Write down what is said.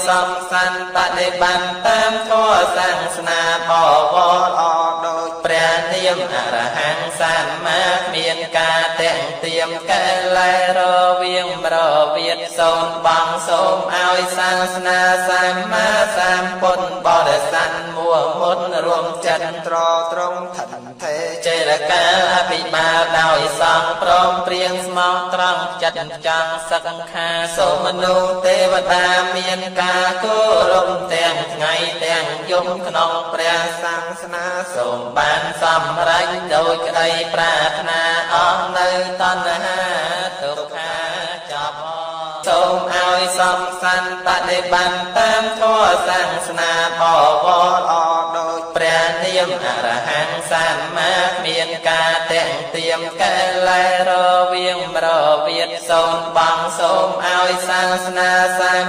សំសានបដិបត្តិតាមធម៌សាសនាបវរ ល្អដូច ព្រះនាមអរហង្គសម្មាមានការទាំងទៀមកែលែរវាងរវាទសូមបងសូមឲ្យសាសនាសម្មាសម្ពុទ្ធបរិស័ទមួមុនរួមចិត្ត ត្រត្រង់ថនថេ ចេរកាលអភិបាលដោយសង្ឃព្រមព្រៀងស្មោះត្រង់ចិត្តចង់សឹកខាសូមមនុស្សទេវតាមានការគោរពទាំងថ្ងៃទាំងយប់ក្នុងព្រះ សាសនា សូមបានសម្រេចដោយក្តីប្រាថ្នាអស់នៅតណ្ហាទុក្ខាចប់សូមឲ្យសំសានបដិបត្តិតាមធម៌សាសនាបវរ ល្អដូច ព្រះនាមអរហង្គសម្មាមានការទាំងទៀមកែលែរវាងរវាទសូមបងសូមឲ្យសាសនាសម្